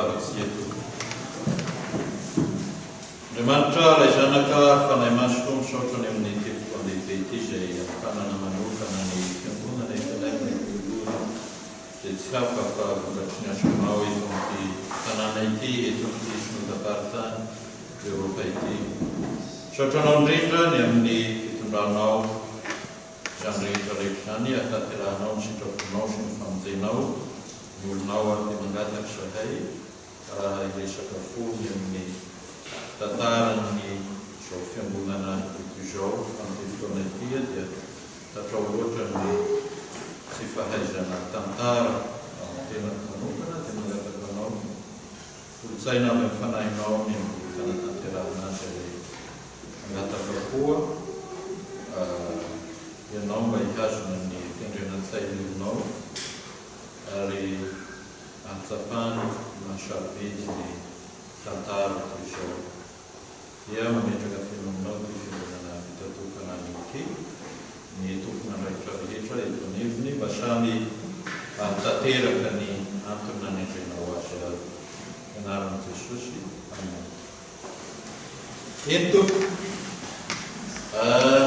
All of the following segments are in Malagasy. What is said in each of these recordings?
Hivavaka isika tompoko. Andriamanitra Ray Zanaka ary Fanahy Masina ô misaotra ny amin'ity fotoan-dehibe ity izay anokanana manokana ny Fiangonana FLM Voalohany izay tsy hafa fa vokatry ny asanao eto amin'ity tanàna ity eto amin'ity Synodam-paritany Eoropa ity. Misaotra anao indrindra ny amin'ny fitondranao izany rehetra rehetra izany hahatanterahanao ny sitraponao sy ny famonjenao ny olonao ary dia mangataka izahay raha hiresaka fohy amin'ny tantaran'ny izao fiangonana eto izao amin'ity fotoana ity dia tatrao loatra ny tsy fahaizana tantara amin'ny tenako manokana dia mangataka anao kolontsaina avy amin'ny fanahinao ny amin'ny fanatanterahana azy ary mangataka koa ianao mba hihazona ny fiandrianan-tsain'ny olonao ary Ahatsapany maha sarobidy ny tantara toy izao. Dia mametraka feno aminao ity fiangonana vita tokana anio ity ny tompon'andraikitra rehetra eto anivony mba samy hahatanteraka ny antony nanendrenao azy avy. Anaran'i Jesosy. Amen. Eny tompoko.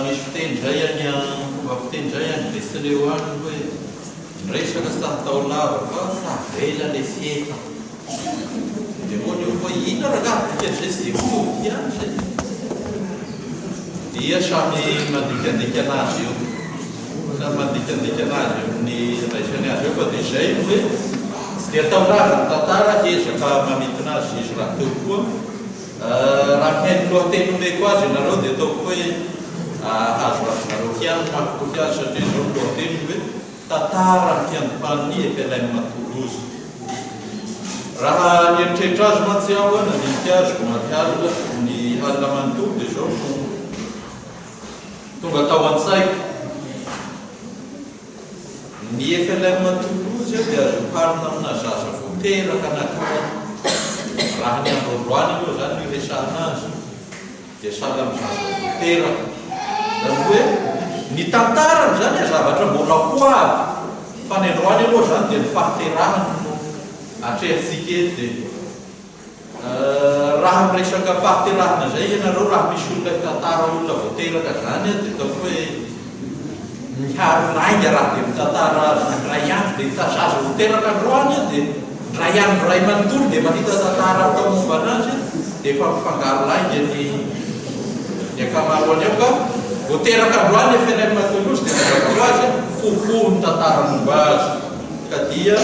Misy fiteny izay any fomba fiteny izay any Betsileo any hoe ny resaka tsy atao lava fa tavela le fiefa. Dia hoy ny olona hoe inona rangahy dikan'izay tsy dia mitovy ihany izay. Dia samy mandikandika anazy eo. Samy mandikandika anazy amin'ny andraisany azy eo fa dia izay no hoe tsy dia atao lava ny tantara, hiezaka mamintina azy izy rahateo koa. Raha mihaino lohateny omeko azy ianareo dia ataoko hoe ahazoazonareo ihany ny mahatoky azy satria izao ny lohateniny hoe Tantaran'ny fiandohan'ny FLM Toulouse. Raha nieritreritra azy mantsy aho nandinika azy omaly alina ny alina manontolo dia izao no Tonga tao an-tsaiko. Ny FLM Toulouse dia azo oharina amina zaza vao teraka anankiray. Raha ny andro androany aloha izany no iresahana azy dia sahala amin'ny zaza vao teraka. Izany hoe ny tantarany izany zavatra mbola ho avy fa ny androany aloha izany dia ny fahaterahany no atrehantsika eto dia. Raha miresaka fahaterahana izay ianareo, raha misy olona hitantara olona vao teraka izany dia ataoko hoe miharo lainga raha dia mitantara azy indray andro dia hita zaza vao teraka androany dia indray andro iray manontolo dia mahita tantara atao momba anazy dia efa mifangaro lainga ny ny ankamaroany ao ka vao teraka androany FLM Toulouse dia mazava ho azy fohifohy ny tantara momba azy ka dia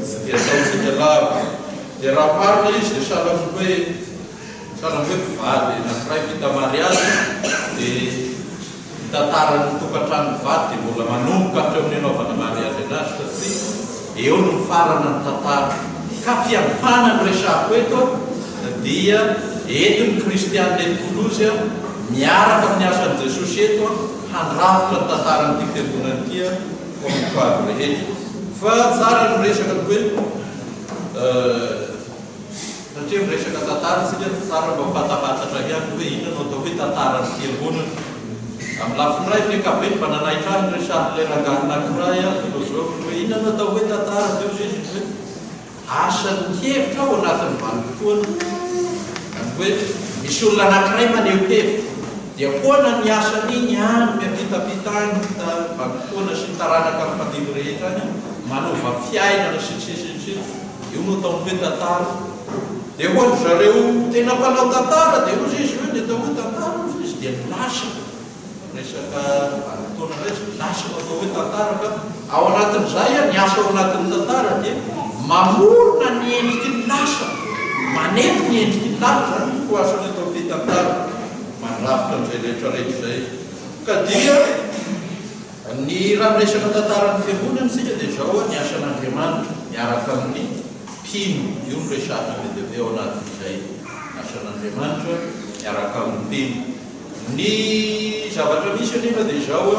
tsy dia ataontsika lava. Dia raha oharina izy dia sahala amin'ny hoe sahala amin'ny hoe mpivady anankiray vita mariazy dia ny tantaran'ny tokantranon'ny vady dia mbola manomboka hatreo amin'ny anaovana mariazy anazy satria eo no mifarana ny tantara. Ka fiandohana no resahako eto dia eto ny kristianina eto Toulouse miaraka amin'ny asan'i Jesosy eto handrafitra ny tantaran'ity fiangonana ity ho amin'ny ho avy rehetra. Fa tsara ny miresaka ny hoe Satria miresaka tantara isika dia tsara mba fantapantatra ihany hoe inona no atao hoe tantaran'ny fiangonana. Amin'ny lafiny iray, ny ankapobeny mba nanaitra ahy ny resahan'ilay rangahy anankiray, filozofy, hoe inona no atao hoe tantara, dia hoy izy hoe asan'ny hevitra ao anatin'ny vanim-potoana. Izany hoe misy olona anankiray maneho hevitra, dia ahoana ny asan'iny any miampitampita any vanim-potoana sy ny taranaka mifandimby rehetra any, manova fiainana sy ny sisa sy ny sisa. Io no ataony hoe tantara. Dia ho an-dry zareo tena mpanao tantara dia hozy izy hoe ny atao hoe tantara hozy izy dia ny lasa. Resaka vanim-potoana indray izy, ny lasa no atao hoe tantara fa ao anatin'izay ny asa ao anatin'ny tantara dia mamorona ny endriky ny lasa, manety ny endriky ny lasa izany no asan'ny atao hoe tantara, mandrafitra an'izay rehetra rehetra izay. Ka dia Ny raha miresaka tantaran'ny fiangonana isika dia izao, ny asan'Andriamanitra miaraka amin'ny mpino, io no resahina be dia be ao anatin'izay, asan'Andriamanitra miaraka amin'ny mpino. Ny zavatra misy anefa dia izao,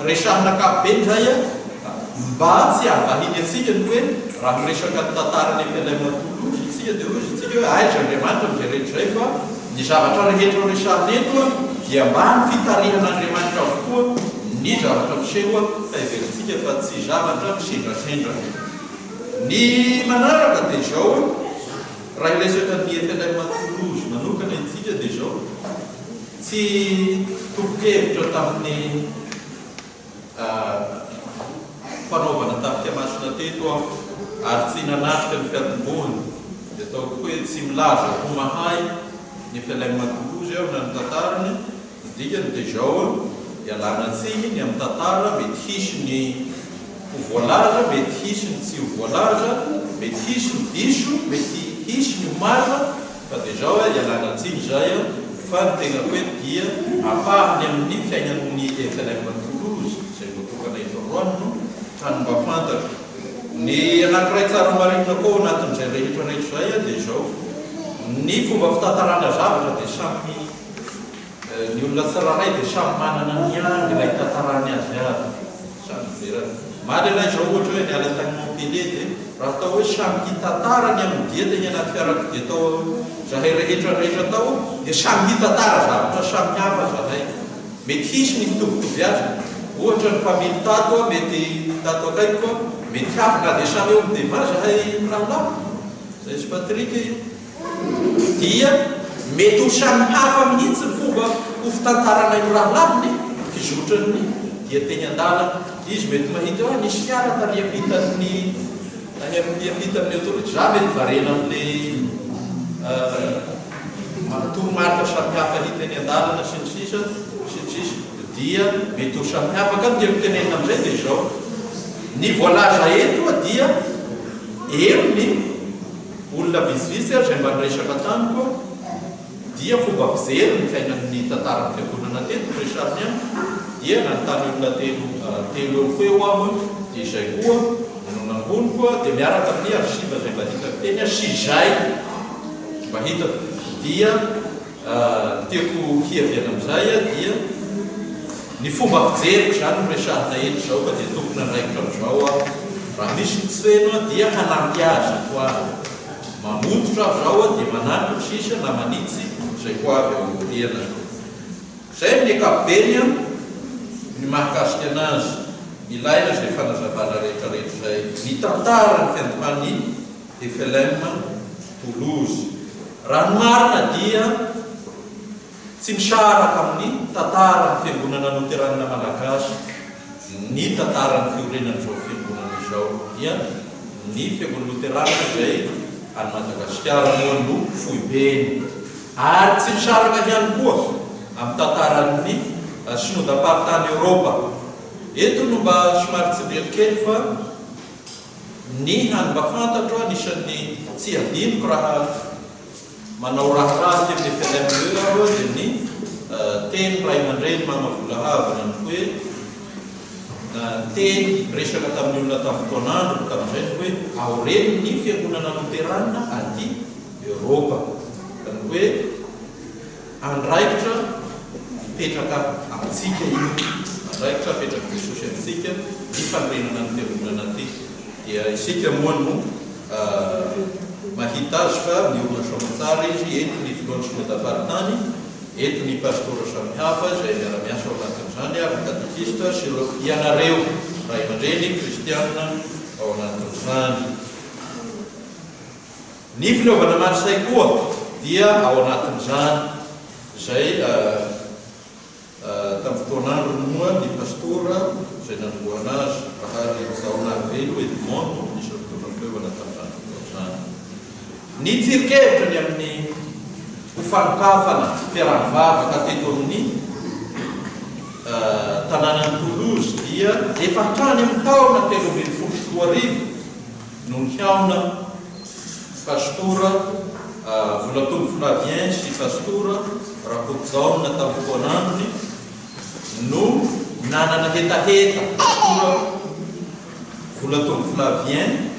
resahina ankapobeny izay mba tsy hahavahiny antsika ny hoe raha miresaka ny tantaran'ny FLM Toulouse isika dia hoy isika hoe aiza Andriamanitra amin'izay rehetra izay fa Ny zavatra rehetra horesahina eto dia mba ny fitarihan'Andriamanitra avokoa ny zavatra miseho fa heverintsika fa tsy zavatra misendrasendra. Ny manaraka dia izao, raha hiresaka ny FLM Toulouse manokana isika dia izao, tsy tompon-kevitra tamin'ny fanaovana tafika masina teto aho ary tsy nanatrika ny fiatombohany, dia ataoko hoe tsy milaza ho mahay ny FLM Toulouse aho na ny tantarany, Ny dikany dia izao, ialana tsiny ny amin'ny tantara, mety hisy ny ho voalaza, mety hisy ny tsy ho voalaza, mety hisy ny diso, mety hisy ny ho marina, fa dia izao, ialana tsiny izay fa ny tenako eto dia ampahany amin'ny fiainan'ny FLM Toulouse izay voatokana eto androany no hany mba fantatro. Ny anankiray tsara marihina koa ao anatin'izay rehetra rehetra izay dia izao, ny fomba fitantarana zavatra dia samy Ny olona tsirairay dia samy manana ny angle hitantarany azy avy. Samy mijery azy. Omaly ianay izao ohatra hoe niala tany Montpellier dia raha atao hoe samy hitantara ny amin'ny dia teny anaty fiarakodia tao zahay rehetra rehetra tao dia samy hitantara zavatra samy hafa zahay. Mety hisy ny mitovitovy azy. Ohatra ny mpamily tato mety tato akaikiko mety hafa na dia samy eo amin'ny devant zahay mirahalahy. Zay sy Patrick io. dia mety ho samy hafa mihitsy ny fomba ho fitantarana io rahalahy ny fizotran'ny dia teny an-dalana. Izy mety mahita hoe nisy fiara tary ampitan'ny any amin'ny ampitan'ny autoroute, za mety variana amin'ilay toromarika samihafa hita eny an-dalana sy ny sisa sy ny sisa dia mety ho samy hafa. Ka ny tiako tenenina amin'izay dia izao, ny voalaza eto dia eo ny Olona vitsivitsy ary izay mba niresaka tamiko dia fomba fijery ny fiainan'ny tantaran'ny fiangonana teto no resahiny amiko dia nanontany olona telo telo eo ho eo aho dia izay koa no nangoniko dia miaraka amin'ny archive izay mba hitako teny sy izay mba hitako dia Ny tiako hiaviana amin'izay dia ny fomba fijeriko izany no resahina eto izao fa dia tompon'andraikitra amin'izao aho. Raha misy ny tsy feno dia hanampy azy ho avy. Mamototra aho izao dia manampy ny sisa na manitsy izay ho avy ao aoriana. Izay amin'ny ankapobeny ny mahakasika anazy. Ilaina izay fanazavana rehetra rehetra izay. Mitantara ny fiandohan'ny FLM Toulouse. Raha ny marina dia tsy misaraka amin'ny tantaran'ny Fiangonana Loteranina Malagasy ny tantaran'ny fiorenan'izao fiangonana izao dia ny Fiangonana Loteranina izay any Madagasikara moa no foibeny ary tsy misaraka ihany koa amin'ny tantaran'ny Synodam-paritany Eoropa. Eto no mba somary tsindriako kely fa Ny hany mba fantatro anisan'ny tsy hadinoko raha manao raharaha aty amin'ny FLME aho dia ny teny ray aman-dreny mama volahavana ny hoe niteny niresaka tamin'ny olona tamin'ny fotoan'androny tamin'izay ny hoe aoreno ny fiangonana loterana aty Eoropa ka ny hoe Andraikitra mipetraka amintsika io, andraikitra apetrak'i Jesosy amintsika ny fanorenana ny fiangonana ity. Dia isika moa no mahita azy fa miorina soamantsara izy, eto ny filohan'ny synodam-paritany, eto ny pastora samihafa izay miara-miasa ao anatin'izany ary ny katekista sy ireo ianareo ray aman-dreny kristiana ao anatin'izany. Ny fileovana Marseille koa dia ao anatin'izany, izay tamin'ny fotoan'androny moa ny pastora izay nanombohana azy, Rahary Jaonarivelo Edmond no anisan'ny mpitondra fileovana tamin'izany fotoana izany. Ny tsirin-kevitra ny amin'ny ho fanokafana fiaraha-mivavaka teto amin'ny tanànan'i Toulouse dia efa hatrany amin'ny taona 2013 no nihaona Pastora Volatombo Flavien sy Pastora Rakotojaona tamin'ny fotoan'androny no nanana hetaheta Pastora Volatombo Flavien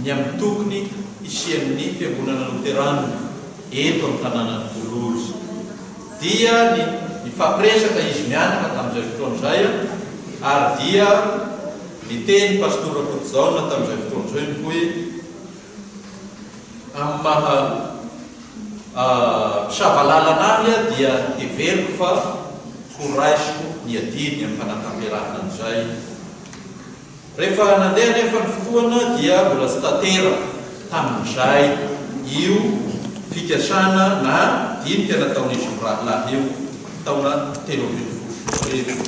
ny amin'ny tokony hisian'ny Fiangonana Loterana eto amin'ny tanànan'i Toulouse. Dia ny nifampiresaka izy mianaka tamin'izay fotoana izay ary dia niteny Pastora Rakotojaona tamin'izay fotoana izay ny hoe Amin'ny maha mpisava lalana ahy dia heveriko fa ho raisiko ny adidy amin'ny fanatanterahana an'izay. Rehefa nandeha anefa ny fotoana dia mbola tsy tanteraka tamin'izay io fikasana na dinika nataon'izy mirahalahy io, taona 2013.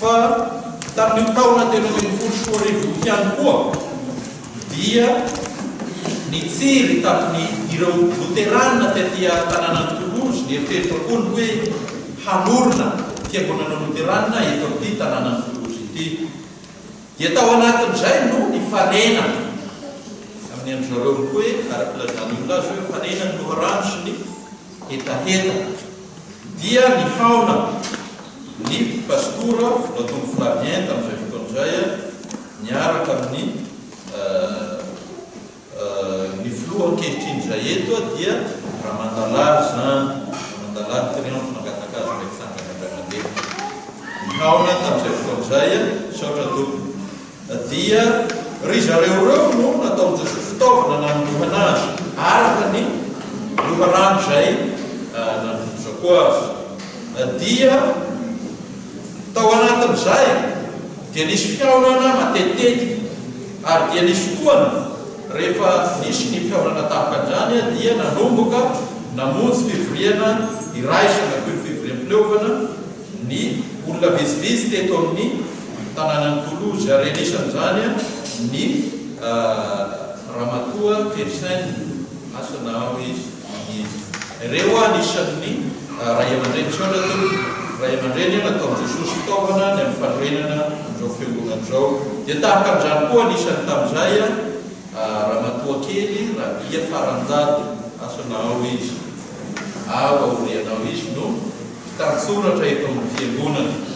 Fa tamin'io taona 2013 io ihany koa dia nitsiry tamin'ny ireo Loterana tety an-tanànan'i Toulouse ny eritreritra koa ny hoe hanorina fiangonana Loterana eto amin'ity tanànan'i Toulouse ity. Dia tao anatin'izay no nifanena amin'ny an-dry zareo ny hoe, araka ilazan'ny olona azy hoe mifanena ny loharano sy ny hetaheta. Dia nihaona ny pastora Ratombo Flavien tamin'izay fotoana izay niaraka amin'ny Ny filoha ankehitriny izay eto dia Ramandalahy Jean, Ramandalahy Triomphe nangataka azy mba hitsangana indray mandeha. Nihaona tamin'izay fotoana izay, misaotra tompoko. Dia ry zareo ireo no nataon'i Jesosy fitaovana nanombohana azy, araka ny loharano izay nanovozako azy. Dia tao anatin'izay dia nisy fihaonana matetitetika ary dia nisy fotoana rehefa nisy ny fihaonana tahaka an'izany dia nanomboka namonjy fivoriana iraisana toy ny fivoriam-pileovana ny olona vitsivitsy teto amin'ny tanànan'i Toulouse ary anisan'izany ny Ramatoa Kersen, asa na ao izy. Izy ireo anisan'ny ray aman-dreny. Misaotra tompoko. Ray aman-dreny nataon'i Jesosy fitaovana ny amin'ny fanorenana an'izao fiangonana izao. Dia tahaka an'izany koa anisan'ny tamin'izay ramatoa kely Rabia Faranjato. Asa na ao izy. Ao aoriana ao izy no mpitantsoratra eto amin'ny fiangonana.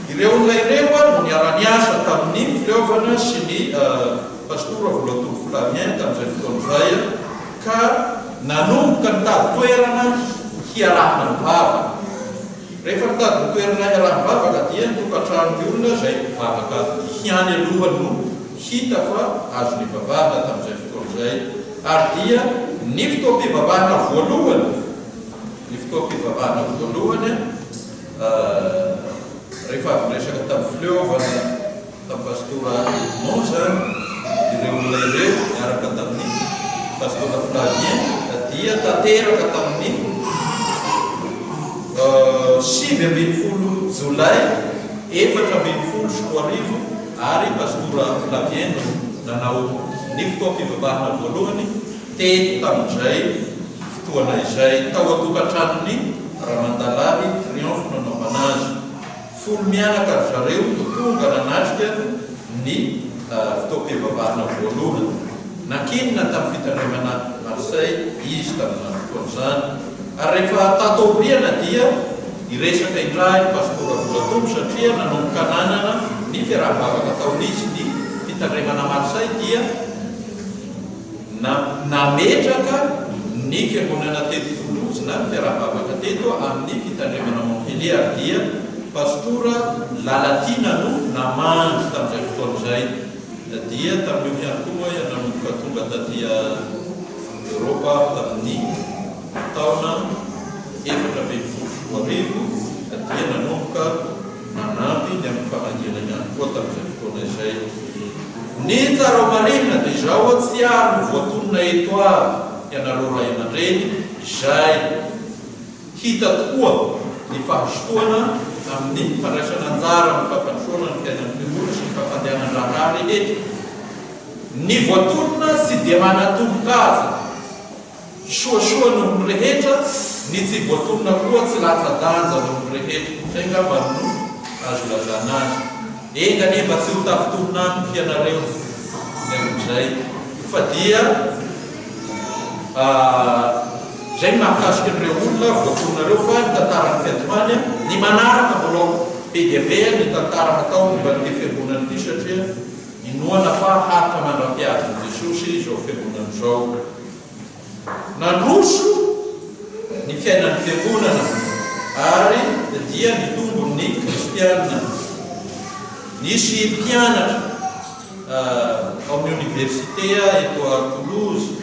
Ireo olona ireo no niara-niasa tamin'ny fileovana sy ny Pastora Volatombo Flavien tamin'izay fotoana izay ka nanomboka nitady toerana hiarahana mivavaka. Rehefa nitady ny toerana hiaraha-mivavaka dia ny tokantranon'ny olona izay mpivavaka ihany aloha no hita fa azo nivavahana tamin'izay fotoana izay ary dia ny fotoam-pivavahana voalohany ny fotoam-pivavahana voalohany Rehefa avy niresaka tamin'ny fileovana tamin'ny Pastora Edmond izany ireo olona ireo niaraka tamin'ny Pastora Flavien dia tanteraka tamin'ny 19 jolay 2014 ary Pastora Flavien no nanao ny fotoam-pivavahana voalohany teto tamin'izay fotoana izay tao an-tokantranon'i Ramandalahy Triomphe nanaovana azy. Folo mianaka ry zareo no tonga nanatrika ny fotoam-pivavahana voalohany. Nankinina tamin'ny fitandremana Marseille izy tamin'izany fotoana izany. Ary rehefa tato aoriana dia niresaka indray ny Pastora Volatombo satria nanomboka nanana ny fiaraha-mivavaka ataon'izy ny fitandremana Marseille dia Nametraka ny fiangonana teto Toulouse na ny fiaraha-bavaka teto amin'ny fitandremana Montpellier ary dia Pastora Lalatiana no namangy tamin'izay fotoana izay. Dia tamin'io ihany koa moa nanomboka tonga taty Eoropa aho tamin'ny taona 2014 dia nanomboka Nanampy ny amin'ny famangiana ihany koa tamin'izay fotoana izay. Ny tsara ho marihina dia izao, tsy ary no voatonona eto avy ianareo ray aman-dreny izay hita tokoa ny fahazotoana amin'ny fandraisana anjara amin'ny fampandrosoana ny fiainan'ny mpiombona sy ny fampandehanan-draharaha rehetra. Ny voatonona tsy dia manatomboka aza. Soasoa noho ny rehetra, ny tsy voatonona koa tsy latsa-danja noho ny rehetra. Izay angamba no azo ilazana azy. Enga anie mba tsy ho tafintohina amiko ianareo ny amin'izay, fa dia izay ny mahakasika an'ireo olona voatononareo fa ny tantaran'ny fiandohany, ny manaraka mbola ho be dia be ny tantara hatao momba an'ity fiangonana ity satria Inoana fa haharitra mandra-piavin'i Jesosy izao fiangonana izao. Nandroso ny fiainan'ny fiangonana ary dia nitombo ny kristiana. Nisy mpianatra ao amin'ny oniversite eto Toulouse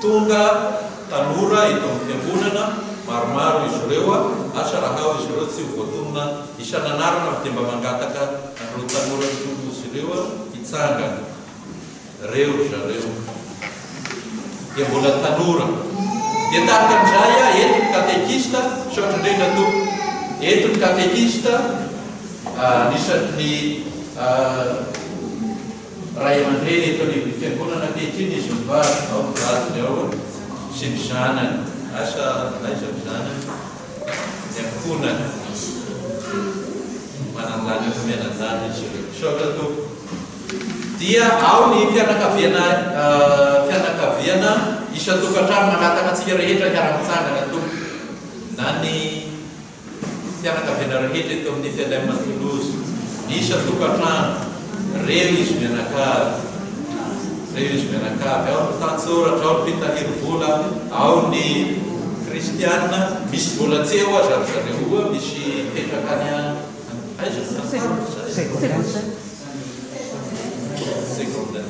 tonga tanora eto amin'ny fiangonana, maromaro izy ireo, asa raha ao izy ireo tsy ho voatonona isan'anarana fa dia mba mangataka. An'ireo tanoran'i Toulouse ireo hitsangana. Reo ry zareo dia mbola tanora. Dia tahaka an'izay aho, eto ny katekista, misaotra indrindra tompoko, eto ny katekista, anisan'ny ray aman-dreny eto anivon'ny fiangonana ankehitriny izy mivady, ao ny vadiny ao sy ny zanany, asa aiza ny zanany, ny ankohonany, manan-janaka miana-janaka izy ireo. Misaotra tompoko. Dia ao ny fianakaviana fianakaviana isan-tokantrano mangataka antsika rehetra hiara-mitsangana Tompo na ny fianakaviana rehetra eto amin'ny FLM Toulouse ny isan-tokantrano reo izy mianakavy reo izy mianakavy ao ny mpitantsoratra ao ny mpitahiry vola ao ny kristiana misy mbola tsy eo aza ry zareo oa misy mipetraka any aiza Secondaire. Secondaire.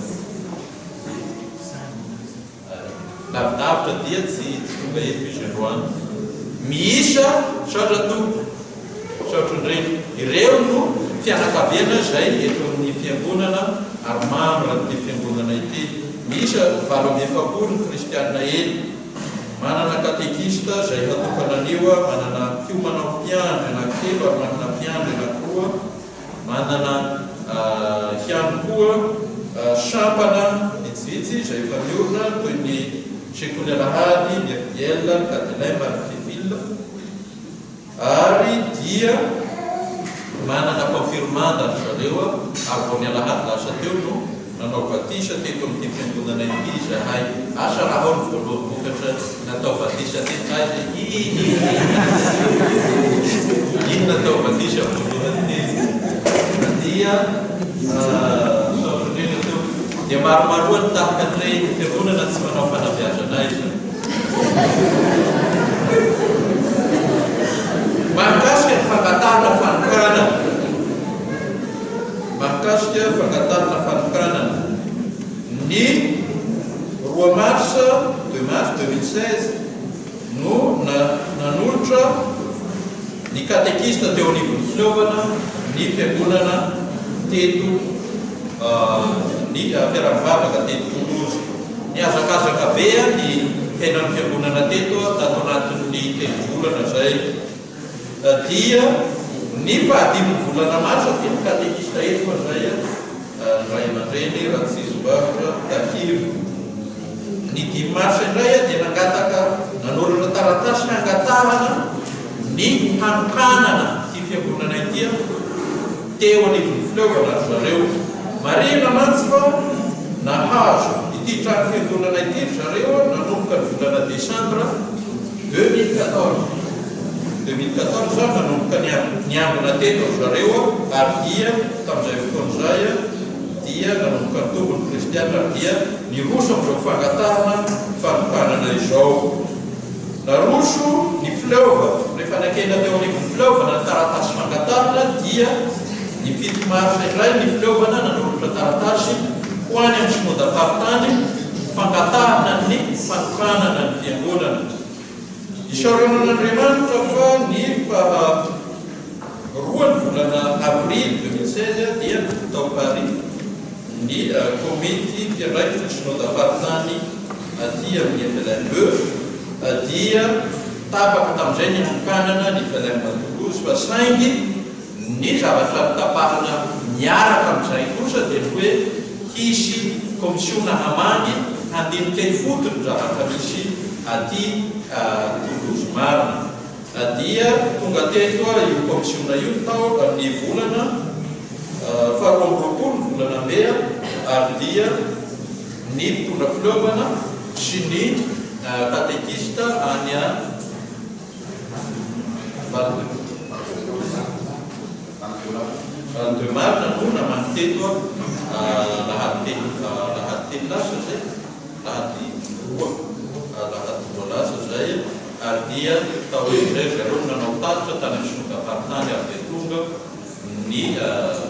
Lavidavitra dia tsy tsy tonga eto izy androany. Miisa, misaotra Tompoko, misaotra indrindra. Ireo no fianakaviana izay eto amin'ny fiangonana ary membre an'ity fiangonana ity. Miisa 48 ny kristiana eto. Manana katekista izay hatokana anio, manana mpiomana ho mpiandry anankitelo ary manana mpiandry anankiroa. Manana ihany koa sampana vitsivitsy izay efa miorina toy ny Sekoly Alahady, ny FDL, ny KDLM ary ny Fivil ary dia manana confirmanda ry zareo ary vao ny alahady lasa teo no nanao batisa teto amin'ity fiangonana ity izahay. Asa raha ao ny voaloham-bokatra natao batisa teto aiza e? Hihihihi. Iny natao batisa voalohany teto. Dia misaotra indrindra tompoko. Dia maromaroa ny tahaka an'ireny fiangonana tsy manao fanabeazana aiza. Mahakasika ny fangatahana fanokanana. Mahakasika fangatahana fanokanana. Ny roa marsa, deux mars 2016, no nanolotra ny katekista teo anivon'ny fileovana ny fiangonana teto ny fiaraha-mivavaka teto Toulouse. Nihazakazaka be ny fiainan'ny fiangonana teto tato anatin'ny telo volana izay. Dia ny fahadimin'ny volana marsa dia ny katekista eto fa izay ny ray aman-dreny Ratsizombarotra Tahiry. Ny dimy marsa indray dia nangataka nanoratra taratasy hangatahana ny hanokanana ity fiangonana ity teo anivon'ny fileovana ry zareo. Marihina mantsy fa nahazo ity trano fiangonana ity ry zareo nanomboka ny volana desambra 2014. 2014 nanomboka niangona teto ry zareo ary dia tamin'izay fotoana izay dia nanomboka nitombo ny kristiana ary dia niroso amin'izao fangatahana fanokanana izao. Naroso ny fileovana. Rehefa nakena teo anivon'ny fileovana ny taratasy fangatahana dia ny fito marsa indray ny fileovana nanolotra taratasy ho any amin'ny synodam-paritany fangatahana ny fanokanana ny fiangonana. Isaorana an'Andriamanitra fa ny faha roa ny volana avrily 2016 dia tao Paris ny komity mpiandraikitra ny synodam-paritany aty amin'ny FLME dia tapaka tamin'izay ny hanokanana ny FLM Toulouse fa saingy ny zavatra notapahina miaraka amin'izay kosa dia ny hoe hisy komisiona hamangy handinika ifotony ny zavatra misy aty Toulouse marina dia tonga teto io komisiona io tao amin'ny volana faha 22 ny volana mey ary dia ny mpitondra fileovana sy ny katekista any Val-de-Marne no namaky teto alahady telo alahady telo lasa izay, alahady roa alahady roa lasa izay ary dia taorian'izay ry zareo no nanao tatitra tany amin'ny synodam-paritany ary dia tonga ny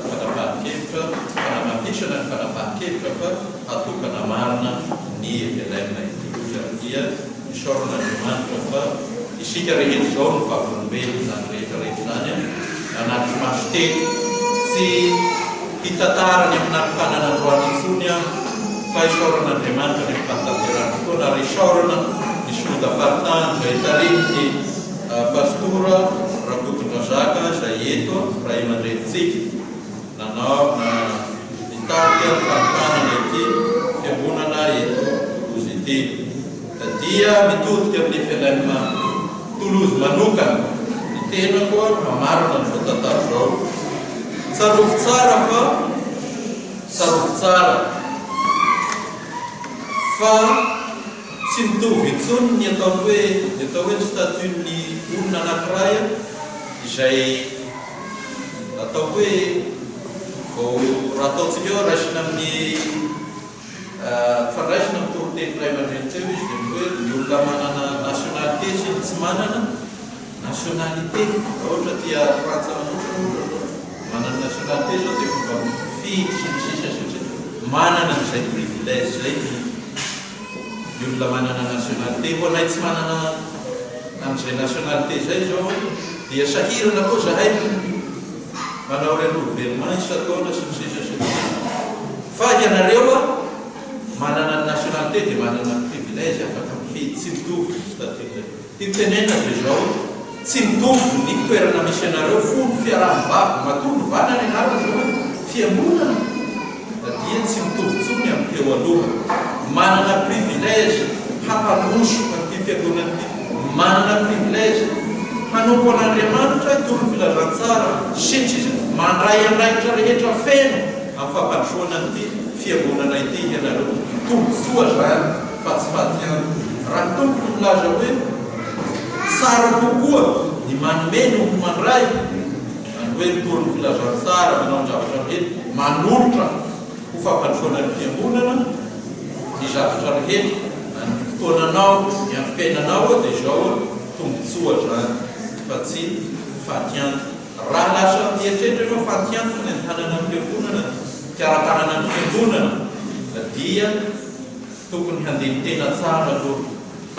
fanapahan-kevitra, fanamafisana ny fanapahan-kevitra fa hatokana marina ny FLM i Toulouse ary dia isaorana Andriamanitra fa isika rehetra izao no vavolombelon'izany rehetra rehetra izany nanatri-maso teto. Tsy. hitantara ny amin'ny nanokanana androany intsony aho fa isaorana Andriamanitra ny amin'ny fahatanterahan'ny fotoana ary isaorana ny Synodam-paritany izay tarihin'ny Pastora Rakotondrazaka izay eto ray aman-drenintsika nanao na nitarika ny fanokanana ity fiangonana eto Toulouse ity. Dia mitodika amin'ny FLM Toulouse manokana ny tenako hamarana an'izao tantara izao. Tsarovy tsara fa tsarovy tsara fa tsy mitovy intsony ny atao hoe ny atao hoe ny statut-n'ny olona anankiray izay ataoko hoe vao raha ataontsika eo raisina amin'ny Fandraisana ny toriteny ray aman-dreny teo izy dia ny hoe ny olona manana nationalité sy ny tsy manana nationalité. Raha ohatra aty Frantsa manokana ohatra zao, manana nationalité zao dia efa mba mifidy sy ny sisa sy ny sisa. Manana an'izay privilège izay ny ny olona manana nationalité. Ho anay tsy manana an'izay nationalité izay izao dia sahirana koa zahay manao renouvellement isan-taona sy ny sisa sy ny sisa. Fa ianareo a, manana ny nationalité dia manana ny privilège afaka mifidy, tsy mitovy ny statut-nareo. Tiako tenenina dia izao, tsy mitovy ny toerana misy anareo fony fiaraha-mivavaka, matoa novana ny anarana izao hoe fiangonana dia tsy mitovy intsony amin'ny teo aloha. Manana privilège hampandroso an'ity fiangonana ity, manana privilège hanompo an'Andriamanitra, hitory ny filazantsara, sy ny sisa, mandray andraikitra rehetra feno. Amin'ny fampandrosoana an'ity fiangonana ity ianareo. Tombontsoa izany fa tsy fatiantoka. Raha ny Tompo no milaza hoe tsara kokoa ny manome noho ny mandray, izany hoe mitory ny filazantsara, manao ny zavatra rehetra, manolotra ho fampandrosoana ny fiangonana ny zavatra rehetra, na ny fotoananao, ny androm-piainanao, dia izao tombontsoa izany fa tsy fatiantoka. Raha lasa mieritreritra ianao fa aty antony ny hanana ny fiangonana, fikarakarana ny fiangonana dia tokony handini-tena tsara aloha,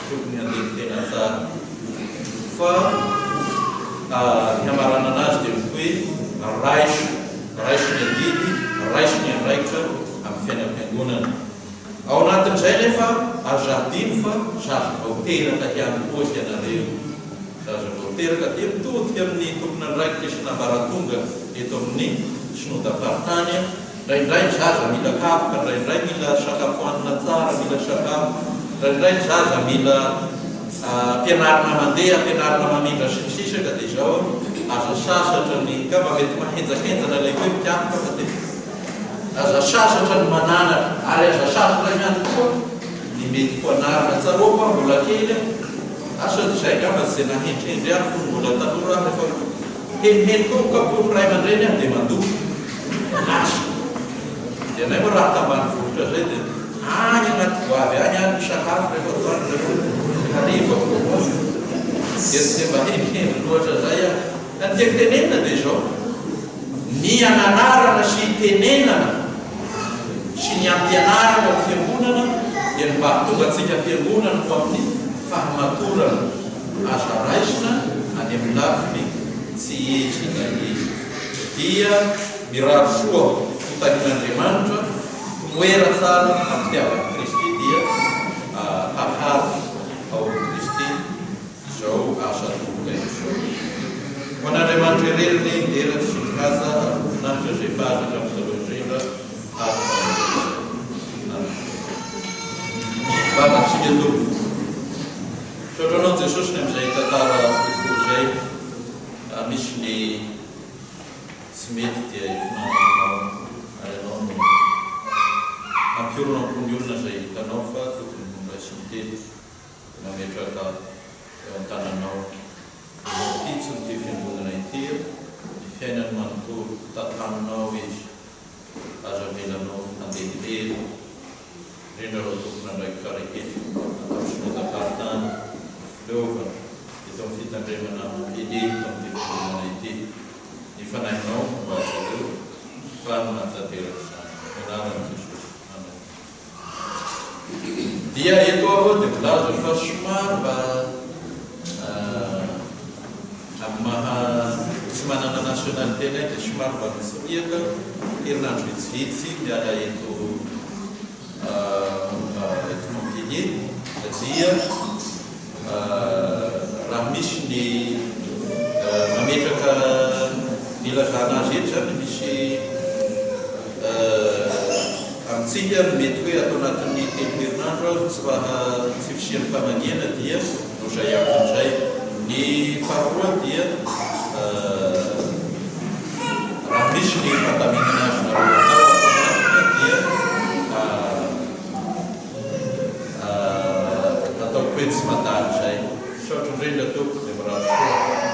tokony handini-tena tsara fa ny hamaranana azy dia ny hoe raiso, raiso ny adidy, raiso ny andraikitra amin'ny fiainam-piangonana. Ao anatin'izay nefa aza adino fa zaza vao teraka ihany koa ianareo. Zaza vao teraka dia mitodika amin'ny tompon'andraikitra isan'ambaratonga eto amin'ny Synodam-paritany. Indraindray ny zaza mila kapoka, indraindray mila sakafoanina tsara, mila sakafo, indraindray ny zaza mila ampianarina mandeha, ampianarina mamindra sy ny sisa ka dia izao aza sasatra ny, angamba mety mahenjakenjana ilay hoe mikapoka fa dia aza sasatra ny mananatra ary aza sasatra ihany koa ny mety ho anarina. Tsaroako aho mbola kely aho. Asa izay angamba tsy dia nahendrihendry ahy fony mbola tanora aho rehefa heniheny koa kapohin'ny ray aman-dreny aho dia mandositra. Lasa. Dia anay moa raha tambanivohitra izay dia any anaty goavy any aho misakafo rehefa atoandro rehefa hariva vao mody. Dia tsy dia mba hendrihendry loatra izay aho. Ka ny tiako tenenina dia izao, ny ananarana sy itenenana sy ny ampianarana ao fiangonana dia ny mba hahatonga antsika fiangonana ho amin'ny fahamatorana aza raisina any amin'ny lafiny tsy izy ilay izy. Dia mirary soa ho tahin'Andriamanitra, tomoera tsara am-pitiavan'i Kristy dia haharitra ao amin'i Kristy izao asa atolotra izao. Ho an'Andriamanitra irery ny dera sy ny haja ary voninahitra izay efa azy hatramin'ny taloha indrindra ary mandrakizay. Amen. Vavaka isika Tompo. Misaotra Anao Jesosy ny amin'izay tantara fohifohy izay. Raha misy ny tsy mety dia ifonana Aminao ary Ianao no hampiorina am-pon'ny olona izay hitanao fa tokony hondraisiny teto. Mametraka eo an-tananao ny ity fiangonana ity ny fiainany manontolo, tantaninao izy, aza avelanao handeha irery, indrindra ireo tompon'andraikitra rehetra ato amin'ny Synodam-paritany, ny fileovana, eto amin'ny fitandremana Montpellier eto amin'ity fiangonana ity. Ny Fanahinao momba azy ireo fa ny mahatanteraka izany. Amin'ny anaran'i Jesosy. Amen. Dia eto aho dia milaza fa somary mba amin'ny maha tsy manana. nationalité-nay dia somary mba mitsoriaka herinandro vitsivitsy miala eto eto Montpellier dia raha misy ny mametraka ny ilazana azy eto izany misy amintsika ny mety hoe ato anatin'ny telo herinandro tsy raha tsy fisian'ny famangiana dia no izay anton'izay. Ny faharoa dia raha misy ny fandaminana azonareo atao ato anatiny dia ataoko hoe tsy mandalo izay. Misaotra indrindra tompoko dia mirary soa.